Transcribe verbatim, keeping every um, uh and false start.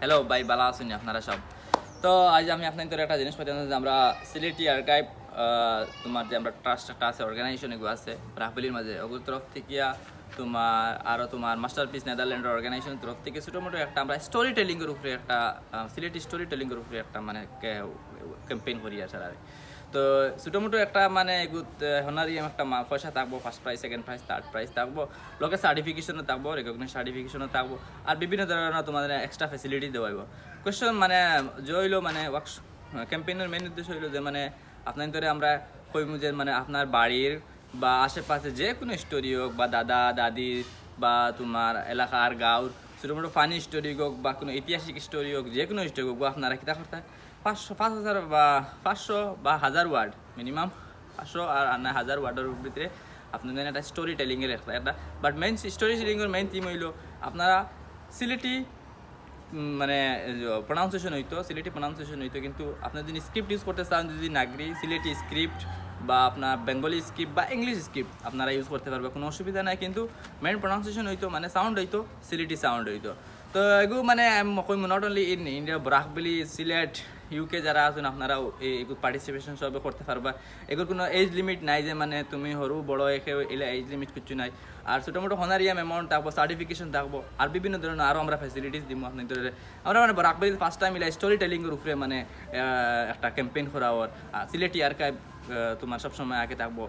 হ্যালো ভাই, ভালা আছইন আপনারা সব? তো আইজ আমি আপনাইনতরে একটা জিনিস পাইতাম যে আমরা সিলেটি আর্কাইভ, তোমার যে আমরা ট্রাস্ট একটা আছে, অর্গানাইজেশন এগু আছে রাখবিলির মাঝে, ওগুর তরফ থেকে তোমার আরও তোমার মাস্টারপিস নেদারল্যান্ডর অর্গানাইজেশন তরফ থেকে ছোটো মোটো একটা আমরা স্টোরি টেলিংয়ের উপরে একটা, আহ, সিলেটি স্টোরি টেলিংয়ের উপরে একটা মানে ক্যাম্পেইন করি আর কি। তো ছোটো মোটো একটা মানে এগুত হনারিয়াম একটা মা-, পয়সা থাকবো, first prize, second prize, third prize থাকবো, লগে সার্টিফিকেশনও থাকবো, রেকগনিশন সার্টিফিকেশনও থাকবো, আর বিভিন্ন ধরনের তোমার এক্সট্রা ফেসিলিটি দেওয়া অইবো। কোয়েশ্চন মানে যে হইলো মানে ওয়ার্ক ক্যাম্পেইনের মেইন উদ্দেশ্য হইলো যে মানে আপনাইনতরে আমরা কইমু যে মানে আপনার বাড়ির বা আশেপাশে যে কোনো স্টোরি হোক, বা দাদা দাদি বা তোমার এলাকার গাঁওর ছোটো মোটো ফানি স্টোরি হোক বা কোনো ঐতিহাসিক স্টোরি হোক, যে কোনো স্টোরি হোক, আপনারা কিতা করতা, পাঁচশো, পাঁচ হাজার বা পাঁচশো বা হাজার ওয়ার্ড, মিনিমাম পাঁচশো আর, আর না হাজার ওয়ার্ডর ভিতরে আপনার একটা স্টোরি টেলিংয়ের একটা, একটা। বাট মেইন স্টোরি টেলিংয়ের মেইন থিম হইলো আপনারা সিলেটি উম, মানে প্রোনাউন্সিয়েশন হইতো, সিলেটি প্রোনাউন্সিয়েশন হইতো, কিন্তু আপনি যদি স্ক্রিপ্ট ইউজ করতে চান, যদি নাগরি সিলেটি স্ক্রিপ্ট বা আপনার বেঙ্গলি স্ক্রিপ্ট বা ইংলিশ স্ক্রিপ্ট আপনারা ইউজ করতে পারবেন, কোনো অসুবিধা নাই। কিন্তু মেইন প্রোনাউন্সিয়েশন হইতো, মানে সাউন্ড হইতো, সিলেটি সাউন্ড হইতো। তো এগু মানে কইমু নট অনলি ইন ইন্ডিয়া, রাখবিলি, সিলেট, ইউকে যারা আছেন আপনারাও এগু পার্টিসিপেশন সবে করতে পারবা। এগুর কোনো এজ লিমিট নাই যে মানে তুমি হরু বড় একে এলা এজ লিমিট কিচ্ছু নাই। আর ছোটো মোটো হনারিয়াম অ্যামাউন্ট থাকবো, সার্টিফিকেশন থাকবো, আর বিভিন্ন ধরনের আরও আমরা ফেসিলিটিস দিমু আপনাইনতরে। আমরা মানে রাখবিলিত ফার্স্ট টাইম এলা স্টোরি টেলিংয়ের উপরে মানে আহ, একটা ক্যাম্পেইন করা অর। আর সিলেটি আর্কাইভ তোমার সবসময় আগে থাকবো।